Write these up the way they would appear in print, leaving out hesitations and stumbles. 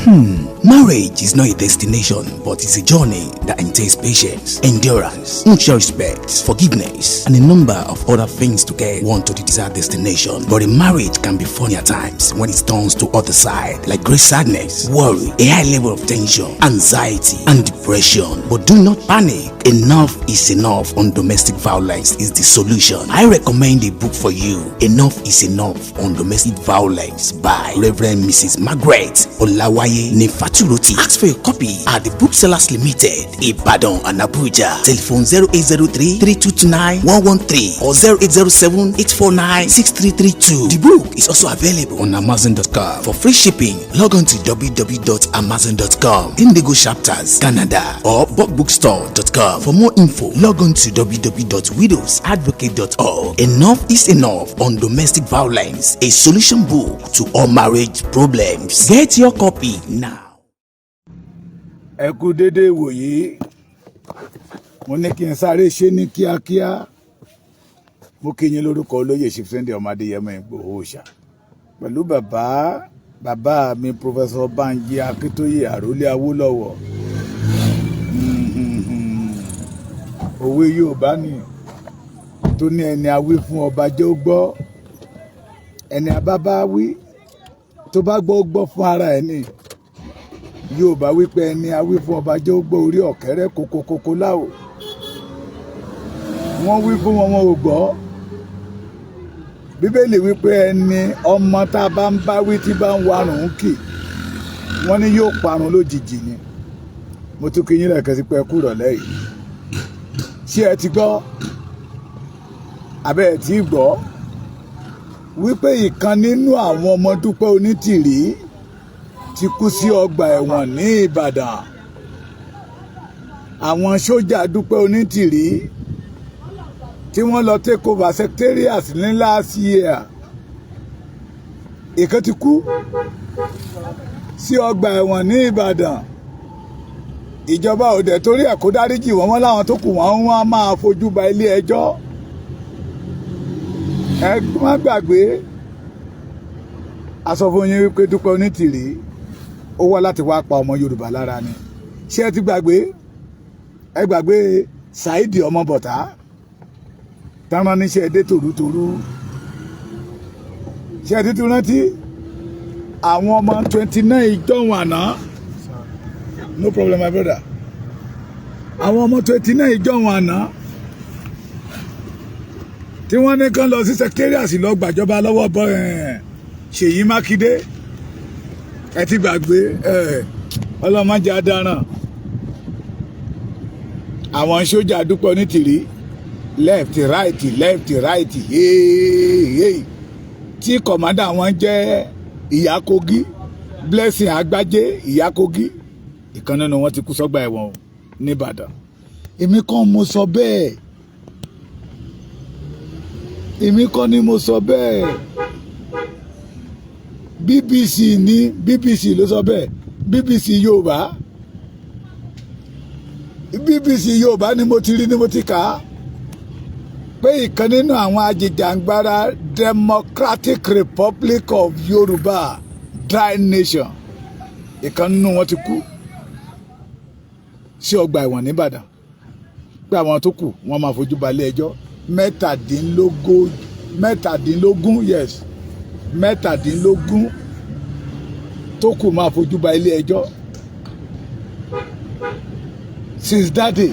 Marriage is not a destination, but it's a journey that entails patience, endurance, mutual respect, forgiveness, and a number of other things to get one to the desired destination. But a marriage can be funny at times when it turns to other side, like great sadness, worry, a high level of tension, anxiety, and depression. But do not panic. Enough is Enough on Domestic Violence is the solution. I recommend a book for you. Enough is Enough on Domestic Violence by Reverend Mrs. Margaret Olawaye Nifaturoti. Ask for a copy at the Booksellers Limited, Ibadan and Abuja. Telephone 0803 329 113 or 0807 849 6332. The book is also available on Amazon.com. For free shipping, log on to www.amazon.com, Indigo Chapters, Canada, or bookbookstore.com. For more info, log on to www.widowsadvocate.org. Enough is Enough on Domestic Violence, a solution book to all marriage problems. Get your copy now. Ẹ kú déédéé ìwòyí. Mo ní kí n sáré ṣe ní kíákíá. Mo kí yín lórúkọ olóyè Chief Sunday ọmọ Adéyẹmọ Ìgbòho Òòṣà, pẹ̀lú bàbá bàbá mi, Professor Banji Akíntóyè, àrólé Awólọ́wọ̀. Òwe Yorùbá ni tó ní, ẹni awí fún ọba jẹ́ ó gbọ́, ẹni abábá wí tó bá gbọ́, ó gbọ́ fún ara ẹ̀ ní. Yorùbá wípé ẹni awí fún ọba jẹ́ ó gbọ́, orí ọ̀kẹ́rẹ́ kókókókó láò. Wọ́n wí fún wọn, wọn ò gbọ́. Bíbélì wípé ẹni ọmọ tá a bá ń bá wí tí bá ń warùn kì, wọ́n ní yóò parun lójijì ni. Mo tún kí yín lẹ́ẹ̀kan sí pé ẹ kú ìrọ̀lẹ́ yìí. Ṣé ẹ ti gbọ́ àbẹ́ ẹ ti gbọ́ wípé ìkan nínú àwọn ọmọ Dúpẹ́ Onítìrí ti kú sí ọgbà ẹ̀wọ̀n ní Ìbàdàn? Àwọn sójà Dúpẹ́ Onítìrí tí wọ́n lọ take over secretariat ní last year, ìkan ti kú sí ọgbà ẹ̀wọ̀n ní Ìbàdàn. Ìjọba ò dẹ̀ torí ẹ̀ kó dáríjì wọ́n. Wọ́n láwọn tó kù, wọ́n wọ́n máa fojú ba ilé ẹjọ́. Ẹ má gbàgbé, a sọ fún yín wípé Dúpẹ́ Onítìrí ó wá láti wá pa ọmọ Yorùbá lára ni. Ṣé ẹ ti gbàgbé? Ẹ gbàgbé Saheed Ọmọbọ̀tá táwọn níṣẹ́ dé tòrútòrú. Ṣé ẹ ti tún rántí àwọn ọmọ 29 ìjọ́hun àná? No problem, my brother. Àwọn ọmọ 29 ìjọ́hun àná tí wọ́n ní kán lọ sí secretariat lọ gbàjọba lọ́wọ́ bọ́ Ṣèyí Mákindé. Ẹ ti gbàgbé? Ọlọ́mọdé adaràn. Àwọn sójà Dúpẹ́ Onítìrí, left, right, left, right, hey, hey, tí commander wọn jẹ́ Ìyá Kogi, Blessing Agbájé Ìyá Kogi, ìkan nínú wọn ti kú sọ́gbà ẹ̀wọ̀n nìbàdàn. Èmi kàn mo sọ bẹ́ẹ̀, èmi kọ́ ni mo sọ bẹ́ẹ̀. BBC ní, BBC ló sọ bẹ́ẹ̀. BBC Yorùbá, BBC Yorùbá ni mo ti rí, ni mo ti kà á pé ìkan nínú àwọn ajìjàǹgbara Democratic Republic of Yorùbá Dry Nation, ìkan nínú wọn ti kú sí ọgbà ẹ̀wọ̀n nìbàdàn, pé àwọn tó kù, wọ́n máa fojú balẹ̀ ẹjọ́. 17, 17, yes, 17 tó kù máa fojú ba ilé ẹjọ́. Since that day,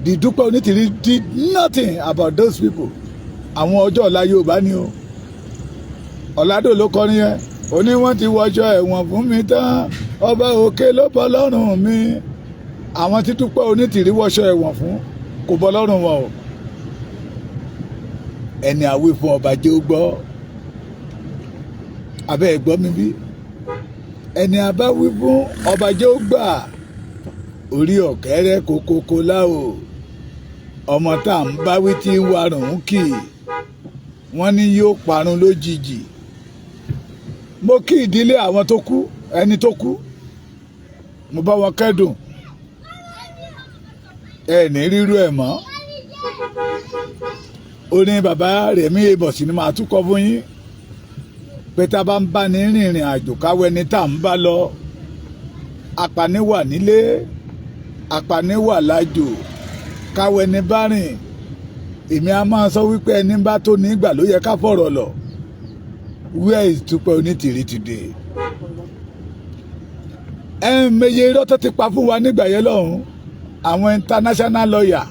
the Dúpẹ́ Onítìrí did nothing about those people. Àwọn ọjọ́ ọ̀la Yorùbá ni o. Ọ̀làdò ló kọrin yẹn, ó ní wọ́n ti wọṣọ ẹ̀wọ̀n fún mi tán, ọba òkè ló bọ́ lọ́rùn mi. Àwọn tí Dúpẹ́ Onítìrí wọṣọ ẹ̀wọ̀n fún, kò bọ́ lọ́rùn wọn o. Ẹni àwí fún ọba jẹ́ ó gbọ́. Abẹ́ ẹ̀ gbọ́ mi bí? Ẹni àbá wí fún ọba jẹ́ ó gbà, orí ọ̀kẹ́rẹ́ kókókó láò. Ọmọ tá à ń bá wí tí ń warùn kì, wọ́n ní yóò parun lójijì. Mo kí ìdílé àwọn tó kú, ẹni tó kú, mo bá wọn kẹ́dùn. Ẹ ní rírú ẹ̀ mọ́. Ó ní bàbá Rẹ̀mí Ìbọ̀sì ni màá tún kọ fún yín. Pé tá a bá ń bá ní rìnrìn àjò, káwọ́ ẹni tá à ń bá lọ. Apani wà nílé, apani wà lájò, káwọ́ ẹni bá rìn. Èmi a máa sọ wípé ẹni bá tó ní ìgbà ló yẹ ká fọ̀rọ̀ lọ. Where is Dúpẹ́ Onítìrí today? Ẹ meye irọ́ tó ti pa fún wa nígbà yẹn lọ́hùn. Àwọn international lawyer,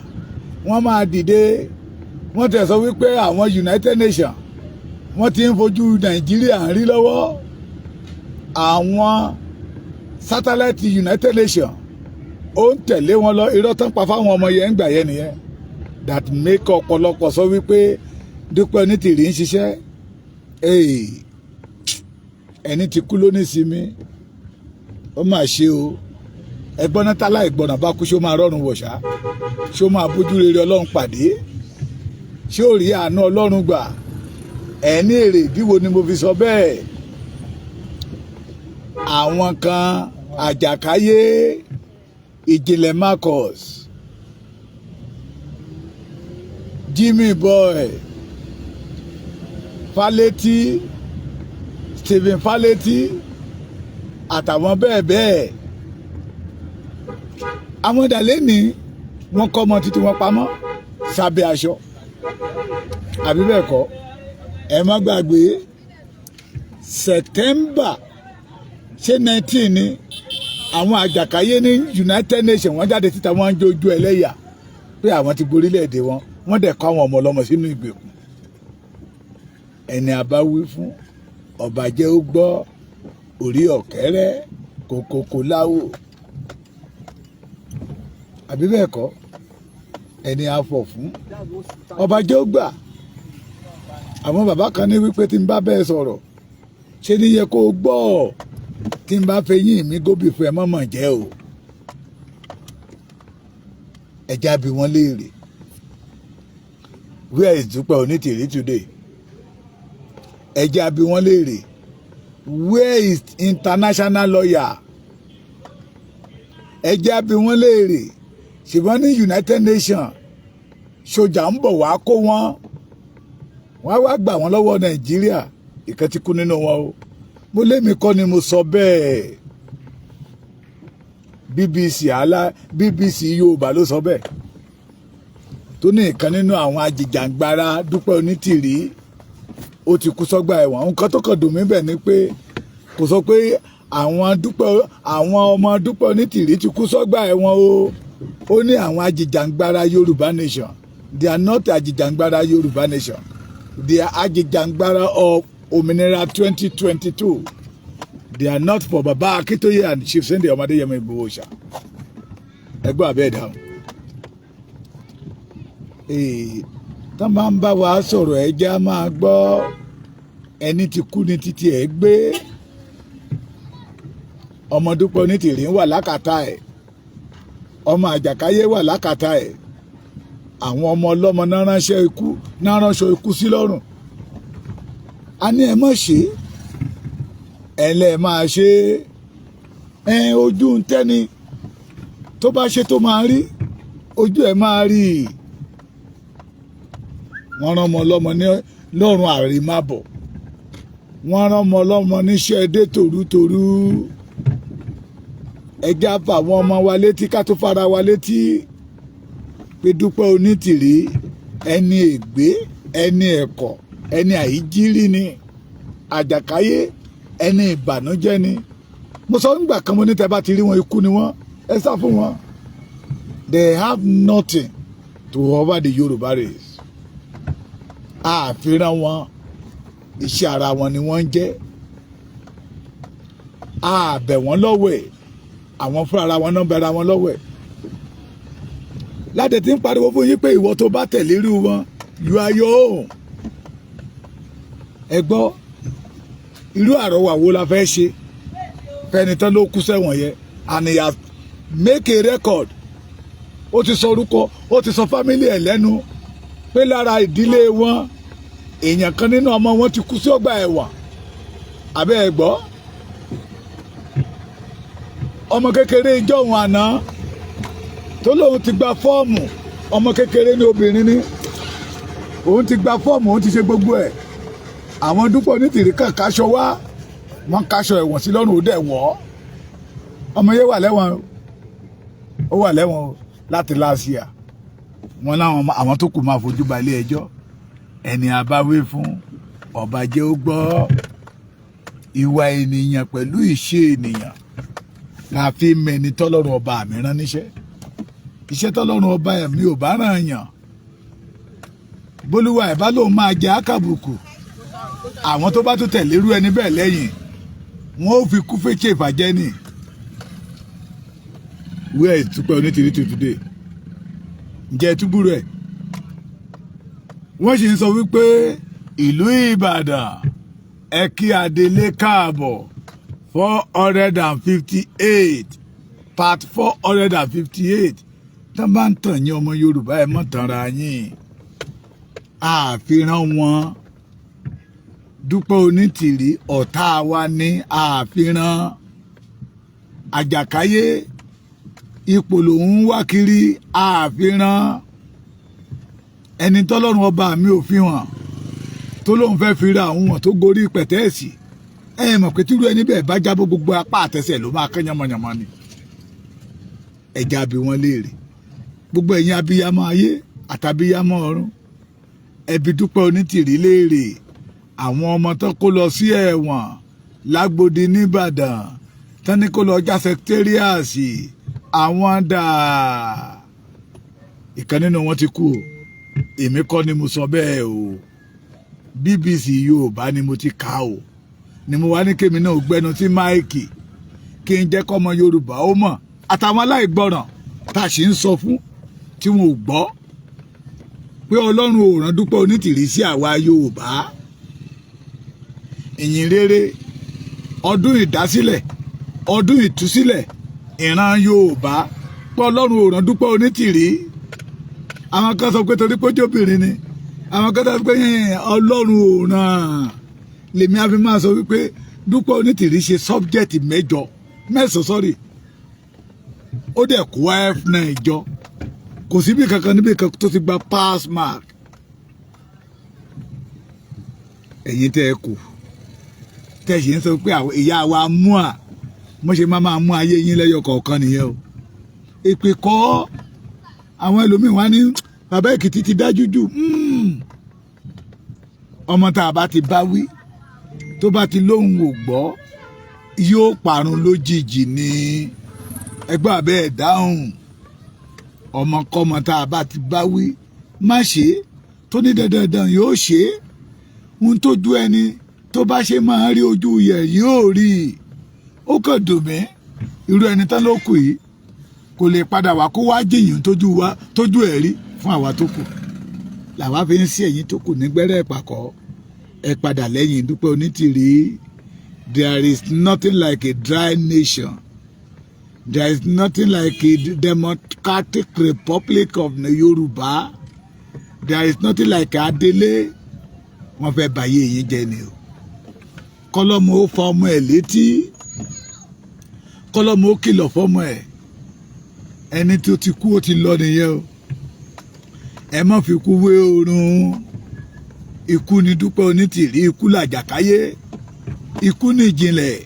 wọ́n máa dìde, wọ́n tẹ̀ sọ wípé àwọn United Nations, wọ́n ti ń fojú Nàìjíríà rí lọ́wọ́. Àwọn satellite United Nations ó ń tẹ̀lé wọn lọ. Irọ́ tán pa fáwọn ọmọ yẹn ń gbà yẹn nìyẹn that make ọ̀pọ̀lọpọ̀ sọ wípé Dúpẹ́ Onítìrí ń ṣiṣẹ́. Ẹni tí kú ló ní sinmi. Ó mà ṣe o. Ẹgbọ́n náà, tálá ìgbọ̀nà bá kú, ṣó máa rọrùn wọ̀ ṣá? Ṣó máa bójú rere Ọlọ́run pàdé? Ṣé ò rí àánú Ọlọ́run gbà? Ẹ̀ ní èrè ìdíwo ni mo fi sọ bẹ́ẹ̀. Àwọn kan, Àjàkáyé, Ìjìnlẹ̀ Marcus, Jimmy Boy, Faleti, Stephen Faleti àtàwọn bẹ́ẹ̀ bẹ́ẹ̀, àwọn ìdàlẹ́ ní wọ́n kọ́ ọmọ títí wọn pamọ́ sábẹ́ aṣọ, àbí bẹ́ẹ̀ kọ́? Ẹ má gbàgbé September ṣé 19 ni àwọn àjàkáyé ní United Nations, wọ́n jáde síta, wọ́n ń jójú ẹlẹ́yà pé àwọn ti gborílẹ̀-èdè wọn. Wọ́n dẹ̀ kọ́ àwọn ọmọ ọlọ́mọ sínú ìgbèkùn. Ẹni a bá wí fún, ọba jẹ́ ó gbọ́. Orí ọ̀kẹ́rẹ́ kòkòkò láwò, àbí bẹ́ẹ̀ kọ́? Ẹni a fọ̀ fún, ọba jẹ́ ó gbà. Àwọn bàbá kan ní wípé tí n bá bẹ́ẹ̀ sọ̀rọ̀, ṣé ní yẹ kó o gbọ́? Tí n bá fẹ́ yín mi gómìn fún ẹ, mọ̀mọ̀ jẹ́ o. Ẹja bí wọ́n léèrè, where is Dúpẹ́ Onítìrí today? Ẹja bí wọ́n léèrè, where is international lawyer? Ẹja bí wọ́n léèrè, ṣùgbọ́n ní United Nations, sójà ń bọ̀ wá kó wọn, wọ́n á wá gbà wọ́n lọ́wọ́ Nàìjíríà. Ìkan ti kú nínú wọn o. Mo lémi kọ́ ni mo sọ bẹ́ẹ̀. BBC alá, BBC Yorùbá ló sọ bẹ́ẹ̀, tó ní ìkan nínú àwọn ajìjàǹgbara Dúpẹ́ Onítìrí, ó ti kú sọ́gbà ẹ̀wọ̀n. Nǹkan tó kàn dùn mí bẹ̀ ni pé kò sọ pé àwọn Dúpẹ́, àwọn ọmọ Dúpẹ́ Onítìrí ti kú sọ́gbà ẹ̀wọ̀n o. Ó ní àwọn ajìjàǹgbara Yorùbá nation. They are not ajìjàǹgbara Yorùbá nation, they are ajìjàǹgbara of òmìnira 2022. They are not for Baba Akintoye and Chief Sunday Ọmọdéyẹmọ Ìgbòho ṣá. Ẹgbẹ́ abẹ́ ìdáhùn tán bá ń bá wa sọ̀rọ̀, ẹja máa gbọ́. Ẹni tí kú ní títí ẹ̀ gbé. Ọmọ Dúpẹ́ Onítìrí wà lákàtà ẹ̀, ọmọ Àjàkáyé wà lákàtà ẹ̀. Àwọn ọmọ ọlọ́mọ náà ránṣẹ́ ikú, náà ránṣọ ikú sí lọ́rùn. A ní ẹ mọ̀ ṣe, ẹ lẹ́ máa ṣe ẹ. Ojú ń tẹ́ni tó bá ṣe tó máa rí, ojú ẹ̀ máa rí i. Wọ́n rán ọmọ ọlọ́mọ ní lọ́rùn àrèmábọ̀, wọ́n rán ọmọ ọlọ́mọ níṣẹ́ dé tòrútòrú. Ẹjá fà àwọn ọmọ wa létí, ká tó fara wa létí pé Dúpẹ́ Onítìrí, ẹni ègbé, ẹni ẹ̀kọ́, ẹni àìjírí ni. Àjàkáyé, ẹni ìbànújẹ́ ni. Mo sọ nígbà kan, mo ní tẹ́ bá ti rí wọn, ikú ni wọ́n, ẹ sá fún wọn. They have nothing to offer the Yorùbá race. Àfihàn wọn, iṣẹ́ ara wọn ni wọ́n ń jẹ́. Àbẹ̀ wọ́n lọ́wọ́ ẹ̀, àwọn fúnra ara wọn náà bẹ̀rẹ̀ wọn lọ́wọ́ ẹ̀. Láti tí ń pariwo fún yín pé ìwọ tó bá tẹ̀lé irú wọn, you are your own. Ẹ gbọ́, irú àrọwà wo la fẹ́ ṣe fẹ́ni tán ló kú sẹ́wọ̀n yẹn? And he has make a record. Ó ti sọ orúkọ, ó ti sọ family ẹ̀ lẹ́nu pé lára ìdílé wọn, èèyàn kan nínú ọmọ wọn ti kú sí ọgbà ẹ̀wọ̀n. Àbẹ́ ẹ̀ gbọ́, ọmọ kékeré ìjọ òun àná tó lóun ti gba fọ́ọ̀mù, ọmọ kékeré ní obìnrin ní òun ti gba fọ́ọ̀mù, òun ti ṣe gbogbo ẹ̀. Àwọn Dúpẹ́ Onítìrí kàn káṣọ wá, wọ́n káṣọ ẹ̀wọ̀n sí lọ́rùn, ó dẹ̀ wọ́. Ọmọ yẹn wà lẹ́wọ̀n o, ó wà lẹ́wọ̀n o láti last year. Wọn láwọn àwọn tó kù máa fojú ba ilé ẹjọ́. Ẹni àbáwí fún, ọba jẹ́ ó gbọ́. Ìwà ènìyàn pẹ̀lú ìṣe ènìyàn la fi mẹni tọ́lọ́run ọba mi rán níṣẹ́. Iṣẹ́ tọ́lọ́run ọba mi ò bá ràn yàn, bólúwa ẹ̀ bá lóun máa jẹ àkàbùkù, àwọn tó bá tún tẹ̀lé irú ẹni bẹ́ẹ̀ lẹ́yìn, wọn ò fi kú fẹ́tsẹ̀ ìfàjẹ́ ni. Where is Dúpẹ́ Onítìrí to today? Ǹjẹ́ túbú rẹ̀ wọ́n sì ń sọ wípé ìlú Ìbàdàn, ẹ kí Adelé káàbọ̀, 458, part 458. Tán bá ń tàn yín, ọmọ Yorùbá, ẹ mọ̀ tanra yín. Àfihàn wọn Dúpẹ́ Onítìrí, ọ̀tá wa ní àfihàn àjàkáyé, ipò lòun ń wá kiri. Àfihàn ẹni tọ́lọ́run ọba mi ò fi hàn, tó lóun fẹ́ fi ra àwọn wọn tó gorí pẹ̀tẹ́ẹ̀sì. Ẹ mọ̀ pé tírú ẹni bẹ́ẹ̀ bá jábọ́, gbogbo apá àtẹsẹ̀ ló máa kán yánmọ́yánmọ́ ni. Ẹja bí wọ́n léèrè. Gbogbo ẹ̀yin abiyamọ ayé àtàbíyamọ ọ̀run, ẹbí Dúpẹ́ Onítìrí léèrè, àwọn ọmọ tó kó lọ sí ẹ̀wọ̀n lágbòdì nìbàdàn, tán ní kó lọ já secretariat, àwọn dà? Ìkan nínú wọn ti kú o. Èmi kọ́ ni mo sọ bẹ́ẹ̀ o, BBC Yorùbá ni mo ti kà o, ni mo wá ní kémi náà gbẹnu sí mic, kí n jẹ́ kọ́mọ Yorùbá ó mọ̀, àtàwọn aláìgbọràn tá a sì ń sọ fún tí wọn ò gbọ́, pé Ọlọ́run ò rán Dúpẹ́ Onítìrí sí àwa Yorùbá. Ìyìn rere, ọdún ìdásílẹ̀, ọdún ìtúsílẹ̀ ìran Yorùbá, pé Ọlọ́run ò rán Dúpẹ́ Onítìrí. Àwọn kan sọ pé torí pé jóbìnrin ni, àwọn kan sọ pé Ọlọ́run ò rán. Lèmi á fi máa sọ wípé Dúpẹ́ Onítìrí ṣe subject mẹ́jọ, mẹ́sàn-án, sorry, ó dẹ̀ kó F9 jọ. Kò síbi kankan níbi kan tó ti gba pass mark. Ẹ̀yin tẹ́ ẹ kù, tẹ́ ẹ sì ń sọ pé ìyá wa mú à mo ṣe máa máa mú ayé yín lẹ́yọ kọ̀ọ̀kan nìyẹn o. Èpè kọ́. Àwọn ẹlòmíín wá ní bàbá Èkìtì ti dájú jù. Ọmọ tá a bá ti bá wí, tó bá ti lóhùn ò gbọ́, yóò parun lójijì ní. Ẹgbẹ́ abẹ́ ẹ̀ dáhùn. Ọmọkọ́mọ tá a bá ti bá wí, má ṣe é, tó ní dandandan yóò ṣe é, ohun tójú ẹni tó bá ṣe máa rí, ojú yẹ yóò rí i. Ó kàn dùn mí, irú ẹni tán ló kù yìí kò lè padà wá kó wá jìyàn tójú wa, tójú ẹ̀ rí fún àwa tó kù. Làwa fi ń sí ẹ̀yìn tó kù nígbẹ́rẹ́ ìpàkọ́, ẹ padà lẹ́yìn Dúpẹ́ Onítìrí. There is nothing like a dry nation. There is nothing like a Democratic Republic of the Yorùbá. There is nothing like Adelé. Wọ́n fẹ́ báyé yín jẹ́ ni o. Kọ́lọ́mù ó fa ọmọ ẹ̀ létí, kọ́lọ́mù ó kìlọ̀ fọ́mọ ẹ̀. Ẹni tó ti kú, ó ti lọ nìyẹn o. Ẹ má fi kú wé oorun. Ikú ni Dúpẹ́ Onítìrí, ikú làjàkáyé, ikú ní ìjìnlẹ̀,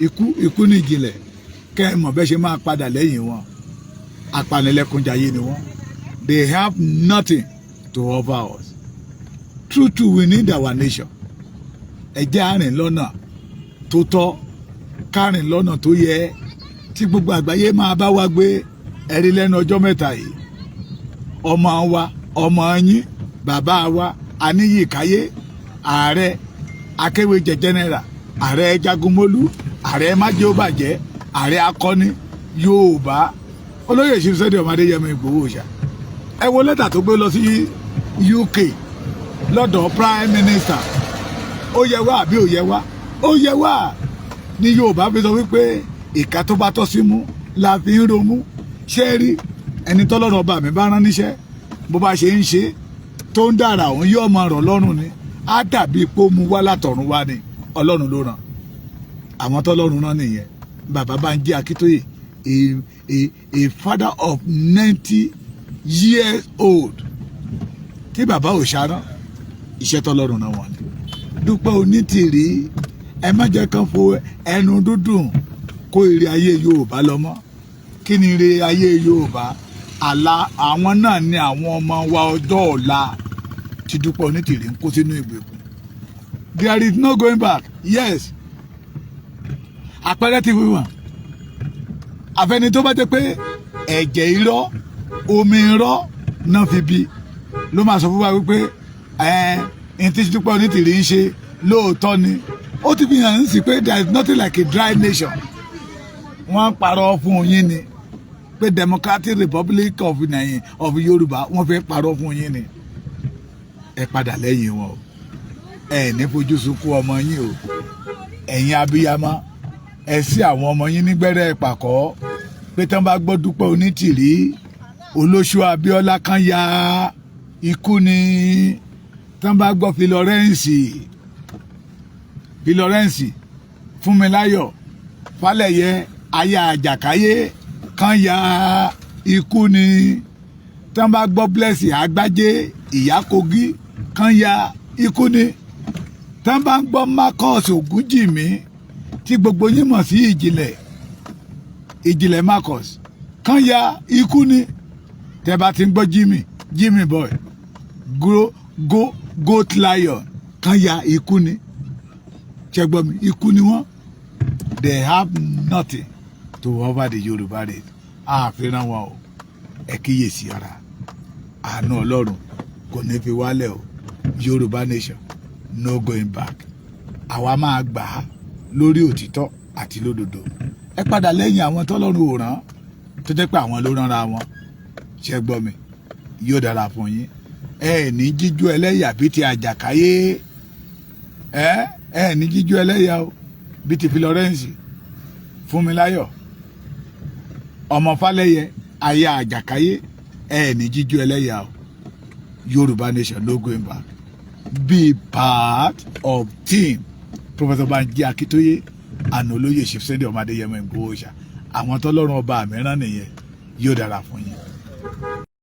ikú, ikú ní ìjìnlẹ̀. Kẹ́ ẹ mọ̀ bẹ́ẹ̀ ṣe máa padà lẹ́yìn wọn. Apanilẹ́kúnjayé ni wọ́n. They have nothing to offer us. True true, we need our nation. Ẹ jẹ́ àrìn lọ́nà tó tọ́, kárìn lọ́nà tó yẹ, tí gbogbo àgbáyé máa bá wa gbé. Ẹ̀rí lẹ́nu ọjọ́ mẹ́ta yìí, ọmọ wa, ọmọ yín, bàbá wa Aníyìkáyé, ààrẹ akéwéjẹ general, ààrẹ jagunmólú, ààrẹ májèóbàjẹ́, ààrẹ akọni Yorùbá, olóyè Sunday ọmọdé Yẹmọ Ìgbòho ṣá. Ẹ wo lẹ́tà tó gbé lọ sí UK lọ́dọ̀ prime minister. Ó yẹ wá àbí ò yẹ wá? Ó yẹ wá. Ní Yorùbá fi sọ wípé ìka tó bá tọ́ sí mú la fi ń romú. Ṣé rí ẹni tọ́lọ́run ọba mi bá rán níṣẹ́, bó bá ṣe ń ṣe tó ń dára, òun yóò máa rọ̀ lọ́rùn ni. Á dàbí pé ó mu wá látọ̀run wá ni. Ọlọ́run ló ràn. Àwọn tọ́lọ́run rán nìyẹn. Bàbá Bánjí Akíntóyè, a father of 90 years old, tí bàbá ò ṣarán, iṣẹ́ tọ́lọ́run rán wọn ni. Dúpẹ́ Onítìrí, ẹ má jẹ́ kán fo ẹnu dúdùn kó ire ayé Yorùbá lọ mọ́. Kí ni ire ayé Yorùbá? Àlá àwọn náà ni àwọn ọmọ wa ọjọ́ ọ̀la tí Dúpẹ́ Onítìrí ń kó sínú ìgbèkùn. There is no going back. Yes, àpẹẹrẹ ti fi hàn. Àfẹni tó bá jẹ́ pé ẹ̀jẹ̀ irọ́, omi irọ́ náà fi bí ló máa sọ fún wa wípé ẹ ẹ tí Dúpẹ́ Onítìrí ń ṣe lóòótọ́ ni. Ó ti fi hàn ń sí pé there is nothing like a dry nation. Wọ́n parọ́ fún yín ni pé Democratic Republic of Nàìjíríà of Yorùbá, wọ́n fẹ́ parọ́ fún yín ni. Ẹ padà lẹ́yìn wọn o. Ẹ ní fojú sunkún ọmọ yín o. Ẹ̀yin abiyamọ, ẹ sí àwọn ọmọ yín nígbẹ́rẹ́ ìpàkọ́ pé tán bá gbọ́ Dúpẹ́ Onítìrí, olóṣù Abíọ́lá kan ya ikú ni. Tán bá gbọ́ Florence, Florence Fúnmiláyọ̀ Fálẹ̀yẹ, aya Àjàkáyé kan ya ikú ni. Tán bá gbọ́ Blessing Àgbájé, ìyá Kogi kan ya ikú ni. Tán bá ń gbọ́ Marcus Ògúnjìmí, tí gbogbo yín mọ̀ sí Ìjìnlẹ̀, Ìjìnlẹ̀ Marcus kan ya ikú ni. Tẹ́ bá ti ń gbọ́ Jimmy, Jimmy boy, go go goat lion kan ya ikú ni. Ṣé gbọ́ mi? Ikú ni wọ́n. They have nothing to offer the Yorùbá race. Àfihàn wọn o. Ẹ kíyèsí ara. Àánú Ọlọ́run kò ní fi wálẹ̀ o. Yorùbá nation, no going back. Àwa máa gbà á lórí òtítọ́ àti lódodo. Ẹ padà lẹ́yìn àwọn tọ́lọ́run ò rán, tó jẹ́ pé àwọn ló ránra wọn. Ṣé gbọ́ mi? Yóò dára fún yín. Ẹ ní jíjú ẹlẹ́yà bíi ti Àjàkáyé. Ẹ ní jíjú ẹlẹ́yà o, bíi ti Florence Fúnmiláyọ̀ ọmọ Fálẹ́yẹ, aya Àjàkáyé. Ẹ ní jíjú ẹlẹ́yà o. Yorùbá nation, no going back. Be part of team Professor Banji Akintoye and Olóyè Chief Sunday ọmọ Adéyẹmọ Ìgbòho ṣá. Àwọn tọ́lọ́run ọba mìíràn nìyẹn. Yóò dára fún yín.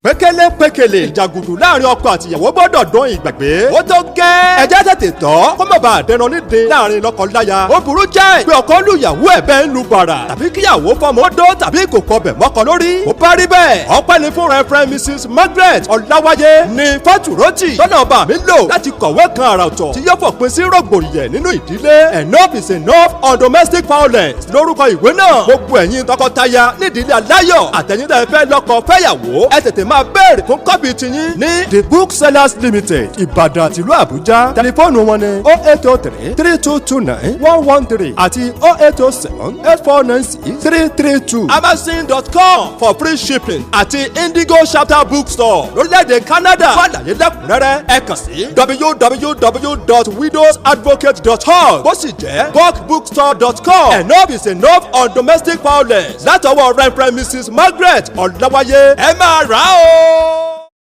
Pékélé pékélé, ìjàgùdù láàrin ọkọ àtìyàwó gbọ́dọ̀ dán ìgbàgbé. Ó tó gẹ́. Ẹjẹ́ tètè tọ́ kó má bàa dẹran nídìí láàrin lọ́kọ-láya. Ó burú jáì pé ọkọ lùyàwó ẹ̀ bẹ́ẹ̀ ń lu bàrà tàbí kíyàwó fọmọ dó tàbí kò kọbẹ̀ mọ́kọ lórí. Ó bá rí bẹ́ẹ̀, ọpẹ́ ni fún Reverend Mrs Margaret Ọláwáyé ní Fátúrótì lọ́nà ọba mi lò láti kọ̀wé kan àrà ọ̀tọ̀ tí yóò fòpin sí rògbòdìyẹ nínú ìdílé. "Enough is enough on domestic violence" lórúkọ ìwé náà. Gbogbo ẹ̀yin tọkọtaya nídìílé aláyọ̀, àtẹ̀yin tẹ́ fẹ́ lọ́kọ fẹ́yàwó, ẹ tètè máa béèrè fún copy tiyín ní The Booksellers Limited, Ìbàdàn àtìlú Àbújá. Tẹlifóònù wọn ni 08033229113 àti 08078496332. Amazon.com for free shipping àti Indigo Chapter Bookstore lórílẹ̀‐èdè Canada. Fún àlàyé lẹ́kùnrẹ́rẹ́, ẹ kàn sí www.widowsadvocate.org, bó sì jẹ́ bulkbookstore.com. "Enough is enough on domestic violence" látọwọ́ Reverend Mrs Margaret Ọ̀làwáyé. Ẹ máa rà á o.